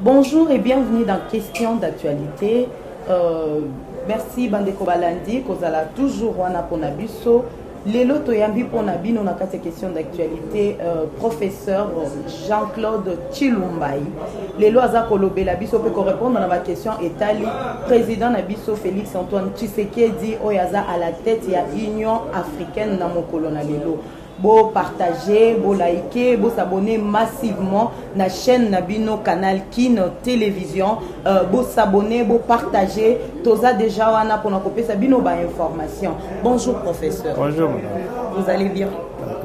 Bonjour et bienvenue dans Question d'actualité. Euh, merci bandeko balandi kozala toujours wana pona biso. Lelo toyambi pona bino na kati ya question d'actualité euh, professeur Jean-Claude Tshilumbayi. Lelo aza kolobela biso pe ko répondre na ba question etali président na biso Félix Antoine Tshisekedi oyo aza à la tête ya Union africaine na mokolo na lelo. Bo partager, bo liker, bo s'abonner massivement na chaîne na bino Canal Kin Télévision. Euh, bo s'abonner, bo partager. Toza déjà wana pona kopesa bino ba information. Bonjour professeur. Bonjour madame. Vous allez bien?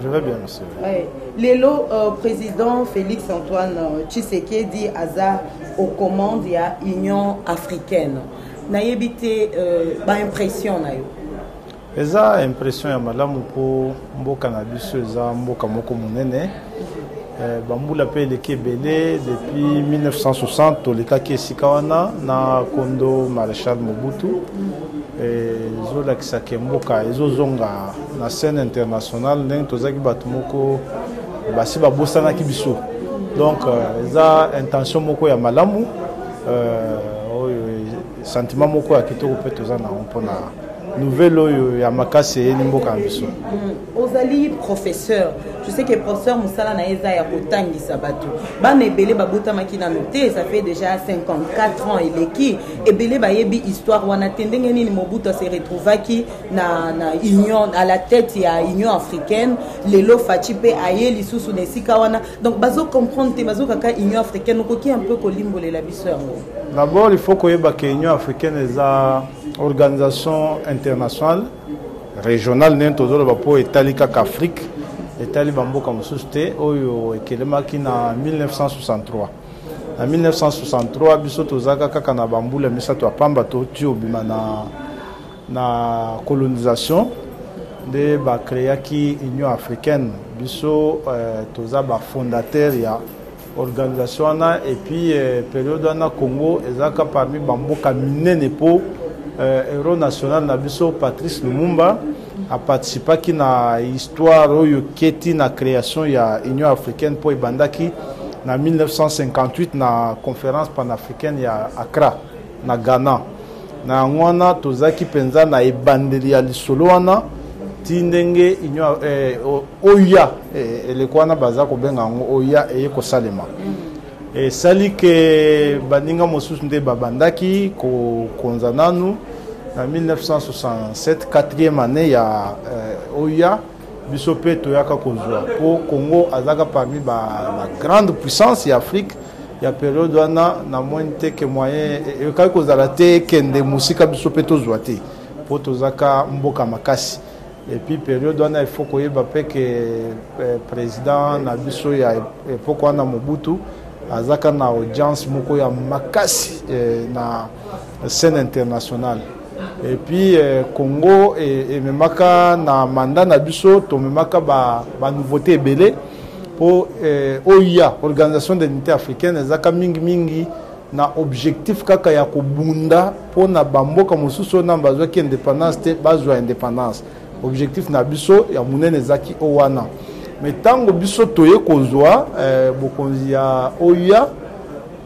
Je vais bien monsieur. Ouais. Lelo euh, président Félix Antoine euh, Tshisekedi aza aux commandes ya Union africaine. Nayebi te euh, ba impression na yo. Eza impression ya malamu mpo mboka na biso eza mboka moko monene. Eh, bambula mpe eleki ebele depuis 1960 tolekaki esika wana na kondo Maréchal Mobutu. Eh, ezolakisa ke mboka ezozonga na scène internationale ndenge tozalaki bato moko basi babosanaki biso. Donc euh, eza intention moko ya malamu euh, oyo sentiment moko ya kitoko mpe toza na yango mpona nouvelle oyo ya makasi eyeli mboka na biso. Ozali professeur, je sais que professeur mosala na ye eza ya kotangisa bato. Bana ebele babotamaki nano te, ça fait déjà 54 ans eleki, ebele bayebi histoire wana te, ndenge nini Mobutu se retrouvaki na, na union, à la tête ya Union africaine, lelo Fatshi pe aye lisusu na esika wana, donc bazo comprendre te, bazo kaka Union africaine, okoki un peu kolimbolela biso yango? D'abord il faut koyeba ke Union africaine eza organisation internationale régionale ndenge tozoloba mpo etali kaka Afrique, etali bamboka mosusu te, oyo ekelemaki na 1963. Na 1963 biso tozalaka kaka na bambula misato ya pamba toti obima na, na colonisation nde bacreaki Union africaine. Biso eh, toza bafondateur ya organisation wana et puis eh, periode wana Congo ezalaka parmi bamboka minene mpo eh, héros national na biso Patrice Lumumba aparticipaki na histoire oyo keti na création ya Union africaine mpo ebandaki na 1958 na conférence panafricaine ya Accra na Ghana. Na yango wana tozalaki mpenza na ebandeli ya lisolo wana ti ndenge union eh, oya eh, eleko wana baza kobenga yango oya eye kosalema. Esali ke baninga mosusu nde babandaki kokonza nanu na 1967 4e année ya eh, oya biso mpe toyaka kozwa mpo Congo azalaka parmi ba, ba grande puissance ya Afrique ya periode wana. Namoni te ke moyen ekaki kozala te ekende mosika biso mpe tozwa te mpo tozaka mboka makasi. Et puis periode wana il faut koyeba mpe ke eh, président na biso ya epoque wana Mobutu azaka na audience moko ya makasi eh, na scène internationale. Et puis eh, Congo ememaka na mandat na biso tomemaka ba, ba nouveauté ebele mpo eh, OUA, Organisation de l'Unité Africaine, ezaka mingi mingi na objectif kaka ya kobunda mpo na bamboka mosusu oyo nanu bazwaki indépendance te bazwa indépendance. Objectif na biso ya monene ezalaki o wana. Mais ntango biso toye kozwa eh, bokonzi ya OUA,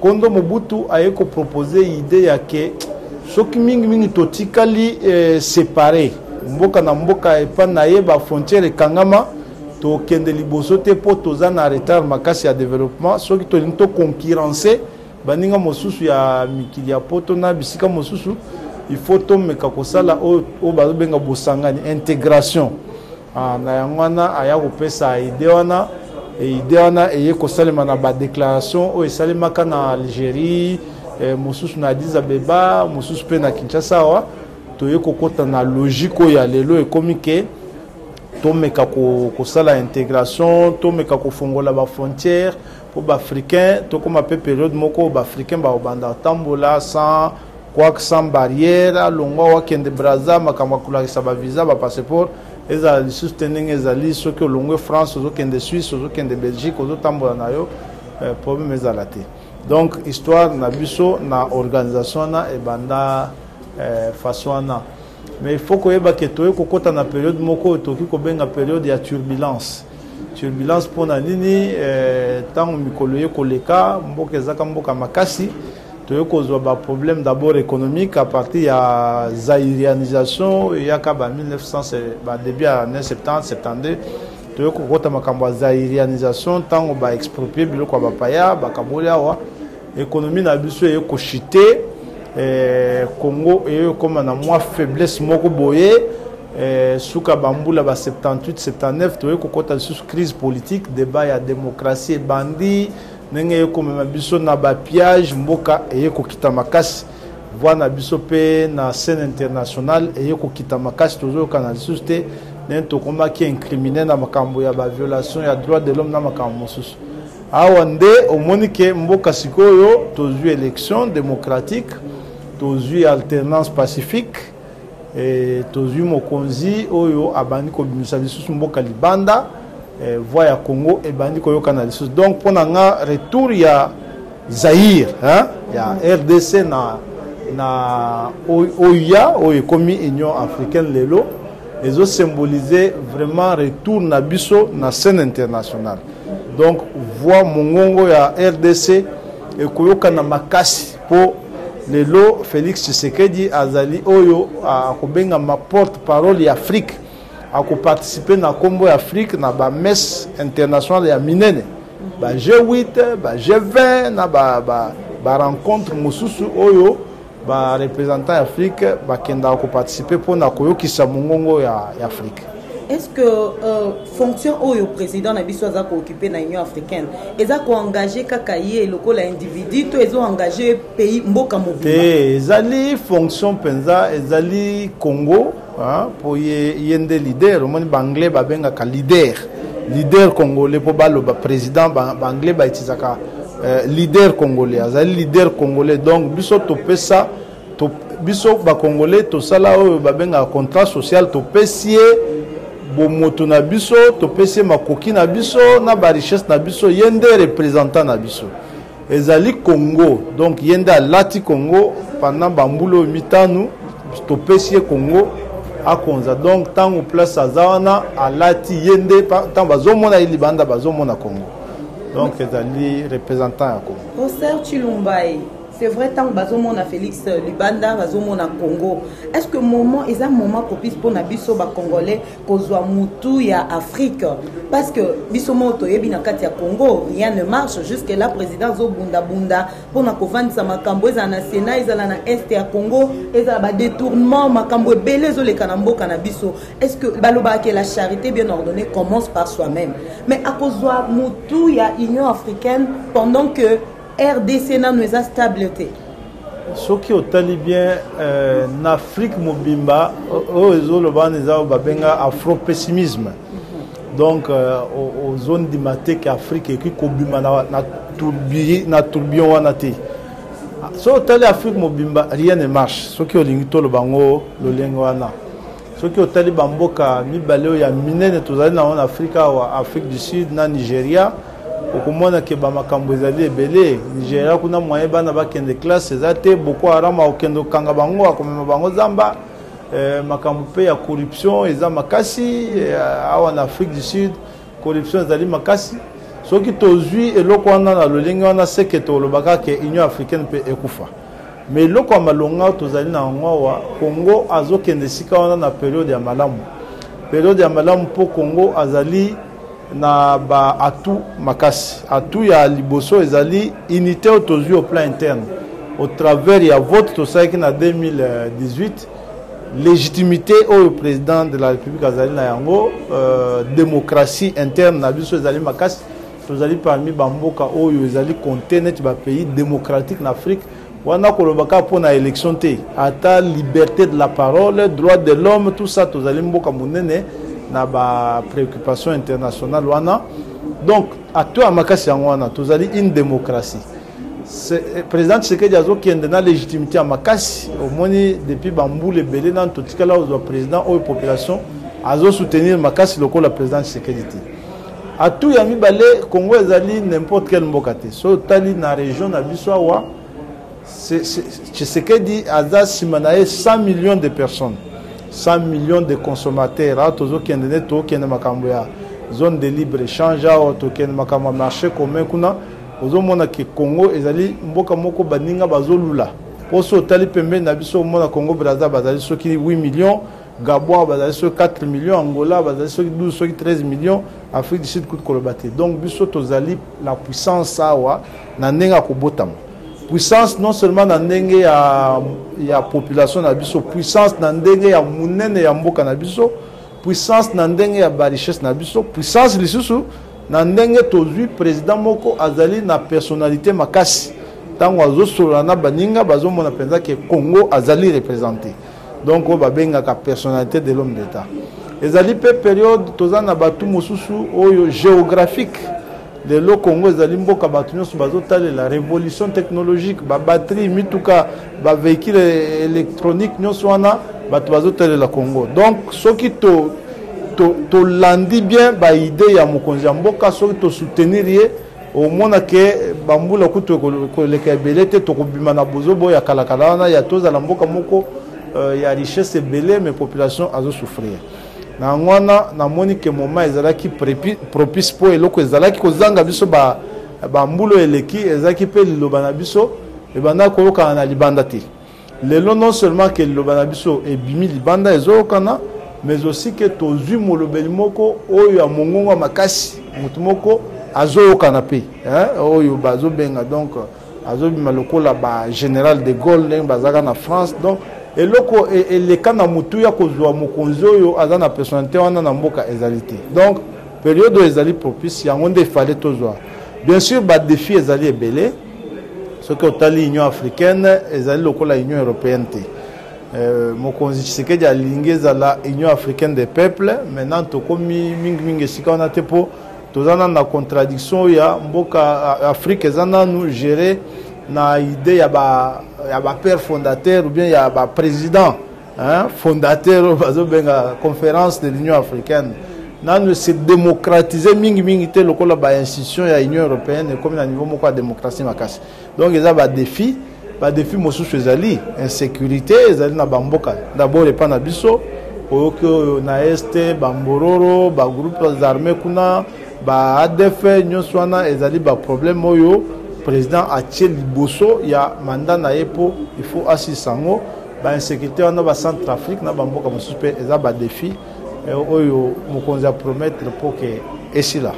Kondo Mobutu aye kopropose idée ya ke soki mingi mingi totikali eh, séparé mboka na mboka epa na ye ba frontière ekangama, tokende liboso te mpo toza na retard makasi ya développement. Soki tolingi toconcurrencer baninga mosusu ya mikili ya poto na bisika mosusu, il faut tomeka kosala oyo bazobenga bosangani, intégration. Ah, na yango wana aya kopesa idée wana, e idée wana eye kosalema na badéclaration oyo esalemaka na Algérie, eh, mosusu na Addis Abeba, mosusu mpe na Kinshasa. Awa toye kokota na logique oyo ya lelo ekomi ke tomeka kosala intégration, tomeka kofongola bafrontière mpo baafricain tokóma mpe periode moko baafricain bakobanda kotambola sans quoi, sans barrière, alongwa wakende Braza, makambo ya kolakisa bavisa bapasseport ezala lisusu te ndenge ezali. Soki olongwe France ozokende Suisse, ozokende Belgique, ozotambola na yo, eh, problème ezala te. Donc histoire na biso na organisation wana ebanda eh, façon wana. Mais il faut koyeba ke toye kokota na periode moko oyo tokoki kobenga periode ya turbulence. Turbulence mpo na nini? Ntango mikolo ye koleka, mboka ezaka mboka makasi, toye kozwa baproblème d'abord économique à partir ya zairianisation eyaka ba 1900, ba début ya année 70, 72. Toye kokota makambo ya zairianisation ntango baexproprie biloko ya bapaya, bakaboli awa, économie na biso eye kochuter. Congo eye ekóma na mwa faiblesse moko boye. Suka bambula ba 78, 79, toye kokɔta lisusu crise politique, débat ya démocratie ebandi ndenge eye komema biso na bapillage. Mboka eye kokita makasi, voix na biso mpe na scène internationale eye kokita makasi, tozoyokana lisusu te ndenge tokomaki incriminé na makambo ya baviolation ya droit de l'homme na makambo mosusu. Awa nde omoni ke mboka sikoyo tozwi élection démocratique, tozwi alternance pacifique, tozwi mokonzi oyo abandi kobimisa lisusu mboka libanda, voix ya Congo ebandi koyokana lisusu. Donc mpo na nga, retour ya Zaire, hein, ya RDC na OUA oyo ekomi Union africaine lelo, ezosymboliser vraiment retour na biso na scène internationale. Donc voix, mongongo ya RDC ekoyokana makasi, mpo lelo Félix Tshisekedi azali oyo akobengama porte parole ya Afrique, akoparticiper na nkombo ya Afrique na bamesse internationale ya minene, ba G8, ba G20 na barencontre ba mosusu oyo bareprésentant ya Afrique bakendaka koparticiper mpona koyokisa mongongo ya Afrique. Est ce que fonction oyo président na biso aza kooccuper na Union africaine eza koengage kaka ye lokola individu to ezoengage pays, mboka mobimba? Te, ezali fonction mpenza, ezali Congo mpo ye nde leader. Omoni, baanglais babengaka leader, leader congolais, mpo baloba président, baanglais bautilisaka leader congolais. Azali leader congolais, donc biso topesa to, biso bacongolais tosala oyo babengaka contrat social, topesi ye bomoto na biso, topesi ye makoki na biso na barichesse na biso. Ye nde représentant na biso, ezali Congo. Donc ye nde alati Congo pendant bambula oyo 5, topesi ye Congo akonza. Donc ntango place aza wana, alati ye nde, ntango bazomona ye libanda, bazomona Congo. Donc ezali représentant ya Congo. Concert Chilumbai, c'est vrai, ntango bazomona Félix libanda, bazomona Congo. Est ce que moment eza moment propice mpona biso bacongolais kozwa mutu ya Afrique? Parce que biso moko toyebi, na kati ya Congo rien ne marche jusque là. Président azobundabunda mpona kovandisa makambo, ezala na Sénat, ezala na Est ya Congo, ezala badétournement, makambo ebele ezoleka na mboka na biso. Est ce que balobaka ke la charité bien ordonnée commence par soi-même, mais akozwa mutu ya Union africaine pendant que RDC nano eza stable te? Soki otali bien, na Afrique mobimba, oyo ezoloba wana eza oyo babenga afropessimisme. Donc ozondima te ke Afrique ekoki kobima na tourbillon wana te. Soki otali Afrique mobimba, rien ne marche. Soki olingi toloba yango lolenge wana, soki otali bamboka mibale oyo ya minene tozali nango na Afrique awa, Afrique du Sud na Nigeria, okomona ke bamakambo ezali ebele. Nigeria kuna, moyen bana bakende classe eza te. Boko Haram akokende kokanga bango, akomema bango zamba. Makambo mpe ya corruption eza makasi. Awa na Afrique du Sud, corruption ezali makasi. Soki tozwi eloko wana na lolenge wana, seke tolobaka ke Union africaine mpe ekufa. Mais eloko ya malonga tozali na yango awa, Congo azokende esika wana na periode ya malamu, periode ya malamu mpo Congo azali na ba atout makasi. Atout ya liboso ezali unité oyo tozwi au plan interne au travers ya vote tosalaki na 2018, légitimité oyo président de la République azali na yango, démocratie interne na biso ezali makasi. Tozali parmi bamboka oyo ezali compte neti bapays démocratique na Afrique. Wana koloba kaka mpo na élection te, ata liberté de la parole, droit de l'homme, tout ça, tozali mboka monene na bapréoccupation internationale wana. Donc atout ya makasi yango wana, tozali une démocratie. Président Tshisekedi azokende na légitimité ya makasi. Omoni, depuis bambula ebele, nanu totikala kozwa président oyo population azosoutenir makasi lokola président Tshisekedi te. Atout ya mibale, Congo ezali n'importe quel mboka te. So otali na région na biso awa, Tshisekedi aza nsima na ye 100 millions de personnes, 100 millions de consommateurs. Awa tozokende nde tokende makambo ya zone de libre échange awa, tokende makambo ya marché commun kuna. Ozomona ke Congo ezali mboka moko baninga bazolula. Mpo so otali pembeni na biso, omona Congo Braza bazali soki 8 millions, Gabon bazali soki 4 millions, Angola bazali soki 12, soki 13 millions, Afrique du Sud kutu koloba te. Donc biso tozali la puissance awa na ndenge ya kobotama, puissance non seulement na ndenge ya population na biso, puissance na ndenge ya monene ya mboka na biso, puissance na ndenge ya barichesse na biso, puissance lisusu na ndenge tozwi président moko azali na personnalité makasi. Ntango azosolola na baninga, bazomona mpenza ke Congo azali représenté. Donc oyo babengaka personnalité de l'homme d'État. Ezali mpe période toza na bato mosusu oyo géographique. Lelo Congo ezali mboka bato nyonso bazotalela révolution technologique, babatterie, mituka, bavéhicule électronique, nyonso wana bato bazotalela Congo. Donc soki tolandi to bien baidée ya mokonzi ya mboka, soki tosoutenir ye, omona ke bambula kutu koleka ebele te, tokobima na bozobo ya kalakala wana ya tozala mboka moko ya richesse ebele mais population azosouffrir. Na yango wana namoni ke moment ezalaki propice, mpo eloko ezalaki kozanga biso bambula eleki ezalaki mpe liloba na biso ebanda koyokana na libanda te. Lelo, non seulement ke liloba na biso ebimi libanda, ezoyokana, mais aussi ke tozwi molobeli moko oyo ya mongongo ya makasi, motu moko azoyokana mpe oyo bazobenga, donc azobima lokola bagénéral de Gaulle ndenge bazalaka na France. Donc eloko eleka na motu ya kozwa mokonzi oyo aza na personnalité wana na mboka ezali te. Donc période oyo ezali propice, yango nde efale tozwa. Bien sûr, badéfi ezali ebele. Soki otali Union africaine, ezali lokola Union européenne te. Mokonzi Tshisekedi alingi ezala Union africaine des peuples. Maintenant tokomi mingimingi esika wana te, mpo toza nanu na contradiction oyo ya mboka Afrique eza nanu géré na idée ya bapère fondateur ou bien ya baprésident, hein, fondateur oyo bazobenga conférence de l'Union africaine. Nanu se démocratiser mingimingi te lokola bainstitution ya Union européenne ekomi na niveau moko ya démocratie makasi. Donc eza badéfi. Badéfi mosusu ezali insécurité, ezali na bamboka, d'abord epa na biso. Oyoki oyo na Est, bambororo, bagroupe armé kuna, ba ADF, nyonso wana ezali baproblème oyo président atie liboso ya mandat na ye, mpo il faut asisa yango, bainsécurité wana. Bacentre Afrique na bamboka mosusu mpe eza badéfi oyo mokonzi apromettre mpo ke esila.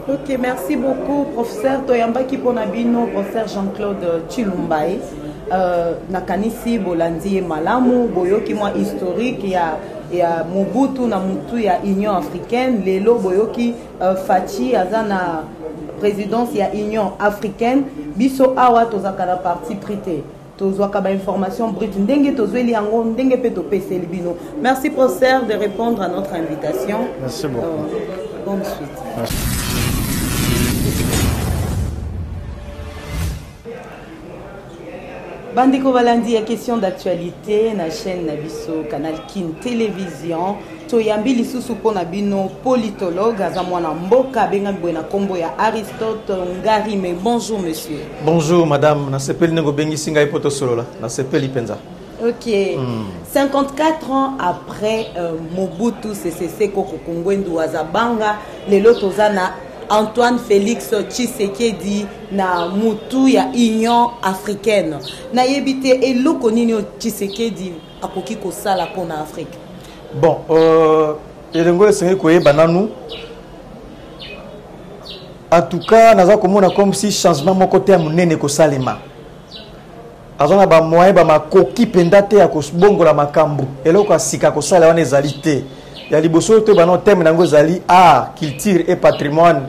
Ok, merci beaucoup, professeur. Toyambaki mpona bino professeur Jean-Claude Tshilumbayi. Nakanisi bolandi ye malamu, boyoki mwa historique ya Mobutu na mutu ya Union africaine. Lelo boyoki Fatshi aza na présidence ya Union africaine. Biso awa tozalaka na parti pris te, tozwaka bainformation brute ndenge tozweli yango, ndenge mpe topeseli bino. Merci, professeur, de répondre à notre invitation. Merci beaucoup. Bonne suite. Merci. Bandeko balandi ya Question d'actualité na chaîne na biso Canal Kin Télévision, toyambi lisusu mpona bino politologue, aza mwana mboka, abengami boye na nkombo ya Aristote Ngarime. Bonjour, monsieur. Bonjour, madame. Nasepeli ndenge obengisi ngai mpo tosolola, nasepeli mpenza. Ok. 54 ans après Mobutu Sese Seko Kuku Ngbendu wa Za Banga, lelo toza na Antoine Félix Tshisekedi na mutu ya Union africaine. Nayebi te eloko nini oyo Tshisekedi akoki kosala mpona Afrique. Bon, elengo esengeli koyeba nanu, en tout cas naza komona comme si changement moko te ya monene ekosalema. Aza na bamoyen, bamakoki mpenza te ya kobongola makambo. Eloko ya sika kosala wana ezali te. Ya liboso oyo toyeba nano, thème na yango ezali art, culture et patrimoine,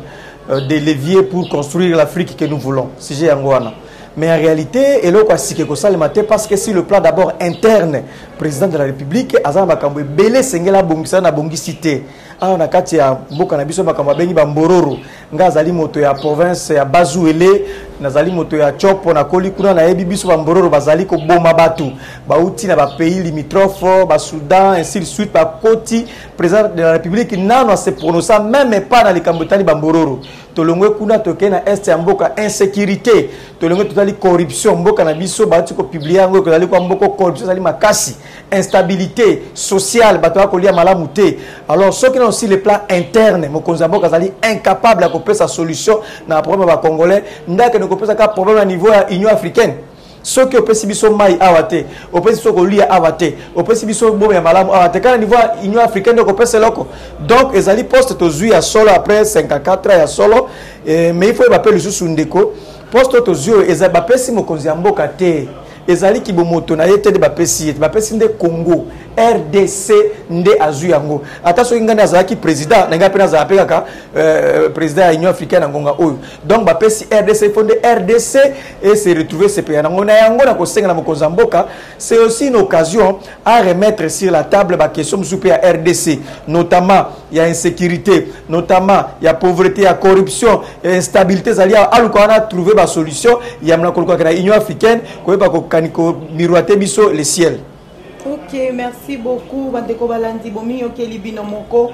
des leviers pour construire l'Afrique que nous voulons. Sujet yango wana. Mais en réalité, eloko ya sika ekosalema te, parce que sur le plan d'abord interne, président de la République aza na makambo ebele esengeli abongisa na abongisi te awa na kati ya mboka na biso. Makambo abengi bambororo, Nga azali moto ya province ya Bazuele, nazali moto ya Tshopo, nakoli kuna, nayebi biso bambororo bazali koboma bato bauti na bapays limitrophe, ba Soudan ainsi de suite, bakoti. Président de la République nano ase prononça même pas na likambo etali bambororo. Tolongwe kuna, tokei na est ya mboka, insécurité. Tolongwe, totali corruption. Mboka na biso bauti kopublier yango, ekozali kwa mboka corruption ezali makasi, instabilité sociale, bato bakolia malamu te. Alors soki na aussi le plan interne mokonzi ya mboka azali incapable ya kopesa solution na problème ya bacongolais, nde akende kopesa kaka problème na niveau ya Union africaine? Soki opesi biso mai awa te, opesi biso kolia awa te, opesi biso bomo ya malamu awa te, kaka na niveau ya Union africaine nde okopesa eloko? Donc ezali poste tozwi ya solo après 54 ans ya solo. Mais il faut yeba mpe lisusu, ndeko, poste oyo tozwi oyo eza bapesi mokonzi ya mboka te, ezali kibomoto na ye te nde bapesi ye te, bapesi nde Congo RDC nde azwi yango. Ata soki ngai nde azalaki président na ngai mpe nazala mpe kaka président ya Union africaine na ngonga oyo. Donc bapesi RDC, il faut nde RDC e se retrouver sepeya nango na yango. Na kosenga na mokonzi ya mboka, c'est aussi une occasion à remettre sur la table baquestion mosusu mpe ya RDC, notamment ya insécurité, notamment ya pauvreté, ya corruption, ya instabilité ezali awa. Aluka wana trouver basolution ya mna kolukaka na Union africaine koyeba kokani komiroiter biso le ciel. Ok, merci beaucoup. Bandeko balandi, bomiyokeli bino moko.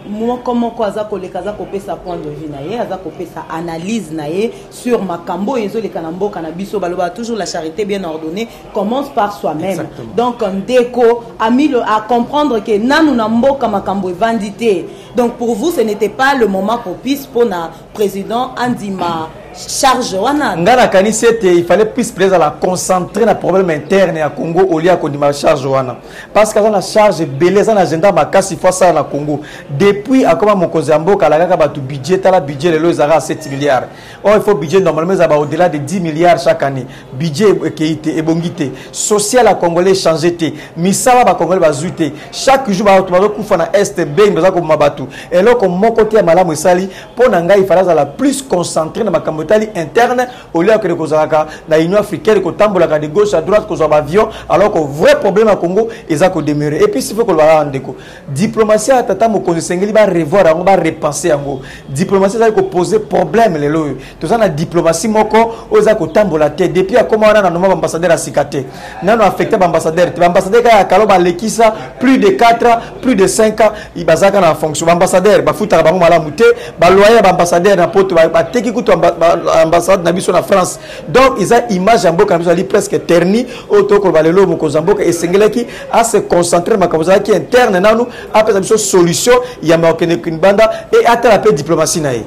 Moko moko aza koleka, aza kopesa point de vue na ye, aza kopesa analyse na ye sur makambo oyo ezoleka na mboka na biso. Balobaka toujours, la charité bien ordonnée commence par soi-même. Donc ndeko amilo à comprendre que nanu na mboka makambo evandi te. Donc pour vous, ce n'était pas le moment propice mpona président andima charge wana? Nga nakanisi ete il fallait plus président azala concentré na problème interne ya Congo au lieu ya kondima charge wana, parce que aza na charge ebele, aza na agenda makasi fo asala na Congo. Depuis akoma mokonzi ya mboka, alakaka bato budget. Tala budget lelo, ezalaka ya 7 milliards. Or il faut budget normalement ezala ba au-delà de 10 milliards chaque année. Budget ekei te, ebongi te, social ya congolais change te, misala bacongolais bazwi te. Chaque jour bato bazokufa na est, Beni baza koboma bato, eloko moko te ya malamu esali. Mpo na ngai, ifale azala plus concentré na makambo etali interne au lieu akende kozalaka na Union africaine, kotambolaka de gauche à droite, kozwa baavion, alors que vrai problème ya Congo eza kodemeurer. Et puis s'il faut koloba kaka, ndeko, diplomatie ya tata mokonzi esengeli barevoir yango, barepense yango. Diplomatie ezali kopose problème. Lelo oyo toza na diplomatie moko oyo eza kotambola te. Depuis akoma wana, na nommer baambassadeur ya sika te, nano affecté baambassadeur te. Baambassadeur kaka ya kalo balekisa plus de 4 ans, plus de 5 ans bazalaka na fonction. Baambassadeur bafutaka bango malamu te, baloyer ya baambassadeur na poto, bateki kutu ambassade na biso na France. Donc eza image ya mboka na biso ezali presque terni. Oyo tokoloba lelo, mokonzi ya mboka esengelaki ase concentre makambo ezalaki interne nanu, apesa biso solution ya makokende banda e atala mpe diplomatie na ye.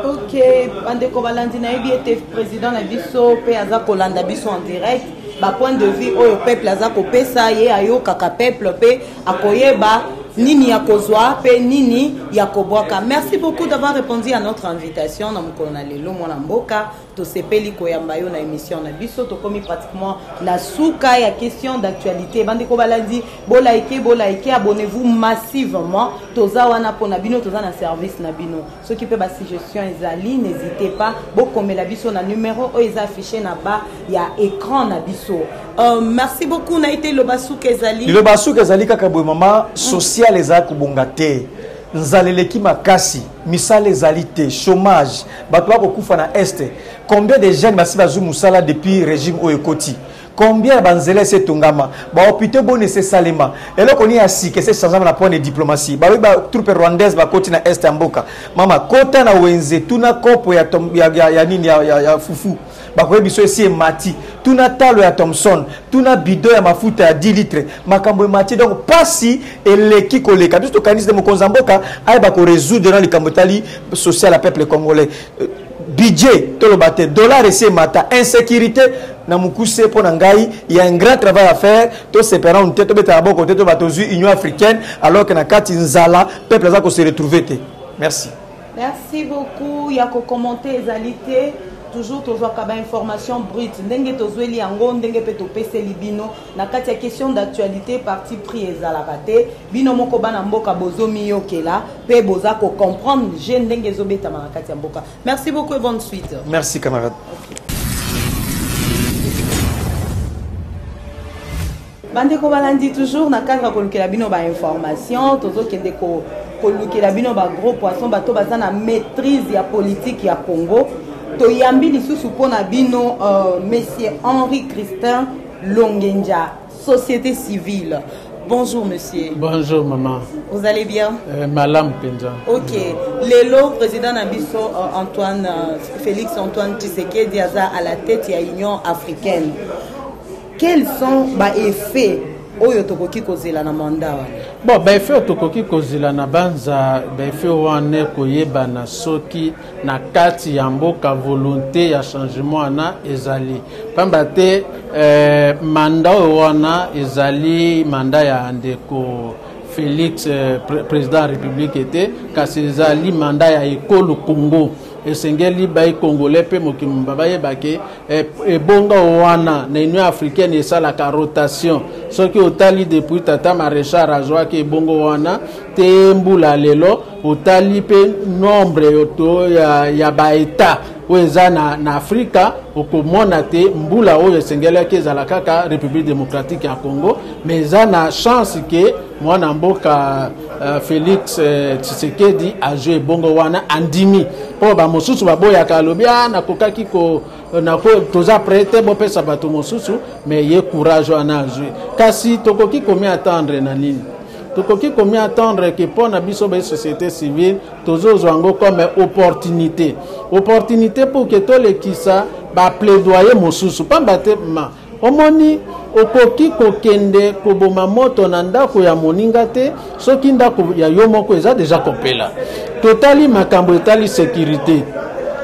Ok, bandeko balandi, nayebi ete président na biso mpe aza kolanda biso en direct. Bapoint de vue oyo peuple aza kopesa ye, ayokaka peuple mpe akoyeba nini ya kozwa mpe nini ya kobwaka. Merci beaucoup d'avoir répondu à notre invitation na mokolo na lelo. Mwana mboka, tosepeli koyamba yo na émission na biso. Tokomi pratiquement na suka ya question d'actualité. Bandeko balandi, bolike, bolike, abonnez-vous massivement. Toza wana mpona bino, toza na service na bino. Soki mpe basuggestion ezali, n'hésitez pas, bokomela biso na numéro oyo eza affiché na bas ya écran na biso. Merci beaucoup. Na ete liloba suka ezali? Liloba suka ezali kaka boye, mama: social ezali kobonga te, nzala eleki makasi, misala ezali te, chômage, bato bakokufa na est. Combien de jeunes basi bazwi mosala depuis régime oyo ekoti? Combien ya banzela esi etongama? Bahôpitaux boni esi esalema? Eloko nini ya sika esi echangeama na point de diplomatie? Balobi batroupe rwandaise bakoti na est ya mboka. Mama, kota na wenze, tuna kopo ya nini ya fufu, bakoyebi biso esi emati. Tuna talo ya Thomson, tuna bidon ya mafuta ya 10 litre, makambo emati. Donc pasi eleki koleka. Biso tokanisi te mokonzi ya mboka ayeba korésoudre na likambo etali social ya peuple congolais. Budget toloba te, dollar esi emata, insécurité. Na mokuse, mpo na ngai, il y a un grand travail à faire. Tosepela nanu te, tobetaka boko te, toba tozwi Union africaine alors que na kati nzala, peuple aza kose retrouver te. Merci. Merci beaucoup. Ya kocommenter ezali te. Toujours tozwaka bainformation brute ndenge tozweli yango, ndenge mpe topeseli bino na kati ya question d'actualité. Parti pris ezalaka te. Bino moko bana mboka bozomiyokela mpe boza kocomprendre je ndenge ezobetama na kati ya mboka. Merci beaucoup et bonne suite. Merci, camarade. Okay. Bandeko balandi, toujours na cadre ya kolukela bino bainformation, tozokende kolukela bino bagros poisson, bato baza na maîtrise ya politique ya Congo. Toyambi lisusu mpona bino monsieur Henri Christin Longenja, société civile. Bonjour monsieur. Bonjour maman. Vous allez bien? Malamu mpenza. Ok. Lelo président na biso Antoine Félix Antoine Tshisekedi aza à la tête ya Union africaine. Quels sont baeffet oyo tokoki kozela na mandat wana? Bon, baeffet oyo tokoki kozela na banza, baeffet wana ekoyebana soki na kati ya mboka volonté ya changement wana ezali, pamba te mandat oyo wana ezali mandat ya ndeko Félix président ya République te, kasi ezali mandat ya ekolo Congo. Esengeli bai Congolais mpe mokili mobimba bayeba ke ebonga wana na Union africaine esalaka rotation. Soki otali depuis tata Maréchal azwaki ebongo wana te, mbula lelo otali mpe nombre to ya baétat oyo eza na Afrika, okomona te mbula oyo esengelaki ezala kaka République démocratique ya Congo. Mais eza na chance ke mwana mboka Félix Tshisekedi azwi ebongo wana, andimi, mpo bamosusu baboyaka, alobi: "A, nakokaki ko nako, toza prêt te, bopesa bato mosusu." Mais ye courage wana azwi. Kasi tokoki komi attendre na nini? Tokoki komi attendre ke mpo na biso ba société civile, tozozwa yango comme opportunité pour ke tolekisa baplaidoyer mosusu, pamba te ma omoni, okoki kokende koboma moto na ndako ya moninga te soki ndako ya yo moko eza deja kopela. Totali makambo etali sécurité.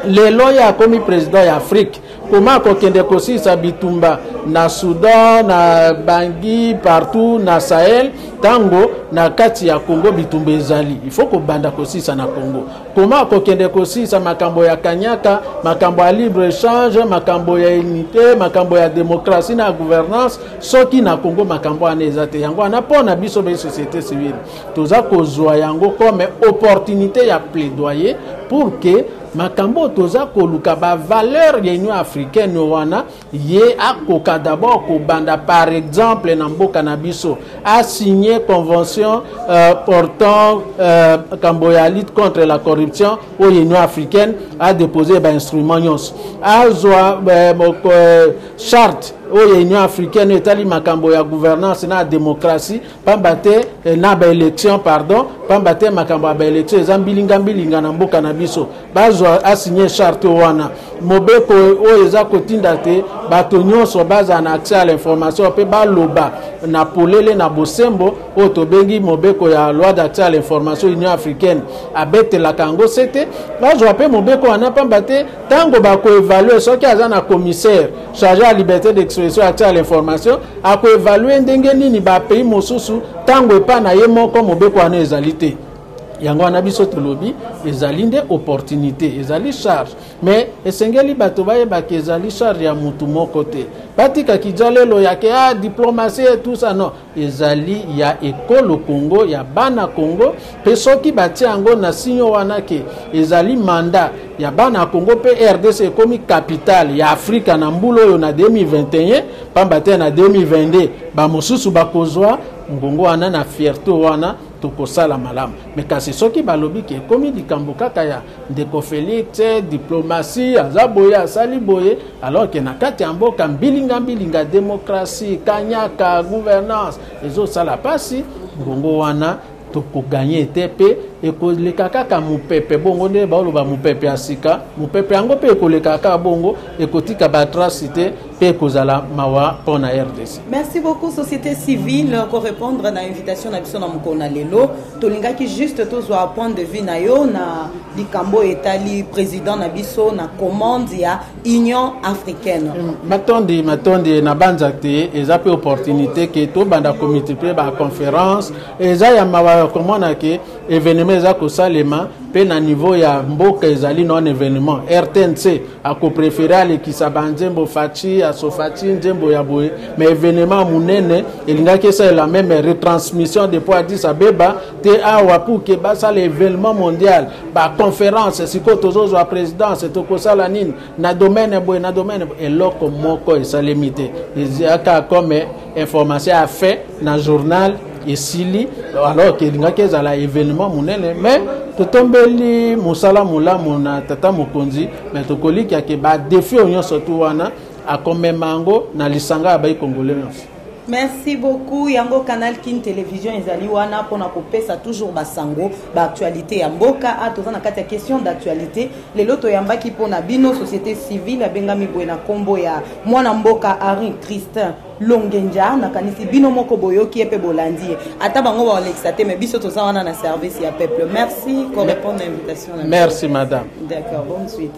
Lelo ye akomi président ya Afrique, koma akokende kosilisa bitumba na Soudan, na Bangi, partout na Sahel, ntango na kati ya Congo bitumba ezali? Il faut kobanda kosilisa na Congo. Koma akokende kosilisa makambo ya kanyaka, makambo ya libre échange, makambo ya unité, makambo ya démocratie na gouvernance, soki na Congo makambo wana eza te? Yango wana, mpo na biso ba société civile, toza kozwa yango comme opportunité ya plaidoyer pour que makambo oyo toza koluka, bavaleur ya Union africaine wana, ye akoka d'abord kobanda par exemple na mboka na biso, asigné convention portant kambo ya lutte contre la corruption oyo Union africaine adépose bainstrument nyonso, azwa charte oyo Union africaine etali makambo ya gouvernance na démocratie, pamba te na baélection, pardon, pamba te makambo ya baélection eza mbilinga mbilinga na mboka na biso. Bazwa, asigné charte wana, mobeko oyo eza kotinda te bato nyonso bazala na accès à l'information mpe baloba na polele na bosembo, oyo tobengi mobeko ya loi d'accès à l'information Union africaine abetelaka yango se te. Bazwa mpe mobeko wana, pamba te ntango bakoévaluer, soki aza na commissaire chargé ya liberté d'expression, accès à l'information, akoévaluer ndenge nini bapays mosusu, ntango epa na ye moko mobeko wana ezali te? Yango wana biso tolobi ezali nde opportunité, ezali charge, mais esengeli bato bayebaki ezali charge ya mutu moko te. Batikaki dia lelo yake ah, diplomatie et tout ça, non, ezali ya ekolo Congo, ya bana Congo. Mpe soki batia yango na sinyo wana ke ezali mandat ya bana Congo mpe RDC ekomi capitale ya Afrika na mbula oyo na 2021, pamba te na 2022 bamosusu bakozwa ngongo wana, na fierté wana tokosala malamu. Me kasi soki balobi ke ekomi likambo kaka ya ndeko Félix, diplomatie, aza boye, asali boye, alors ke na kati ya mboka mbilinga mbilinga, démocratie, kanyaka, gouvernance ezosala mpasi, ngongo wana tokoganye te mpe ekoleka kaka mopepe bongo. Nde baoloba mopepe ya sika, mopepe yango mpe ekoleka kaka bongo, ekotika batrace te mpe ekozala mawa mpo na RDC. Merci beaucoup, société civile, korépondre na invitation na biso na mokolo na lelo. Tolingaki juste tozwa point de vue na yo na likambo etali président na biso na commande ya Union africaine. Matondi, matondi. Na banza te eza mpe opportunité ke tobanda komultiplier baconférence. Eza ya mawa komona ke événement Événement eza kosalema mpe na niveau ya mboka, ezali non événement. RTNC akopréférer alekisa banzembo Fatshi, asofaci nzembo ya boye, mais événement monene elingaki esalela même retransmission depuis Addis Abeba te awa pour ke basala événement mondial, baconférence. Sikoyo tozozwa présidence, tokosala nini na domaine boye, na domaine boye? Eloko moko esalemi te. Ezaka comme information ya fait na journal, esili, alors ke elingaki ezala événement monene. Mais totombeli mosala molamu na tata mokonzi, mais tokolikiake badéfis oyo nyonso tu wana akomema yango na lisanga ya bai congolais nyonso. Merci beaucoup. Yango Canal Kin Télévision ezali wana mpona kopesa toujours basango, baactualité ya mboka. A toza na kati ya question d'actualité. Lelo toyambaki mpona bino société civile abengami boye na nkombo ya mwana mboka Henri Christin Longenja. Nakanisi bino moko boyoki ye mpe bolandi ye. Ata bango baolekisa te, mais biso toza wana na service ya peuple. Merci korépondre na invitation na biso. Merci, madame. D'accord, bonne suite.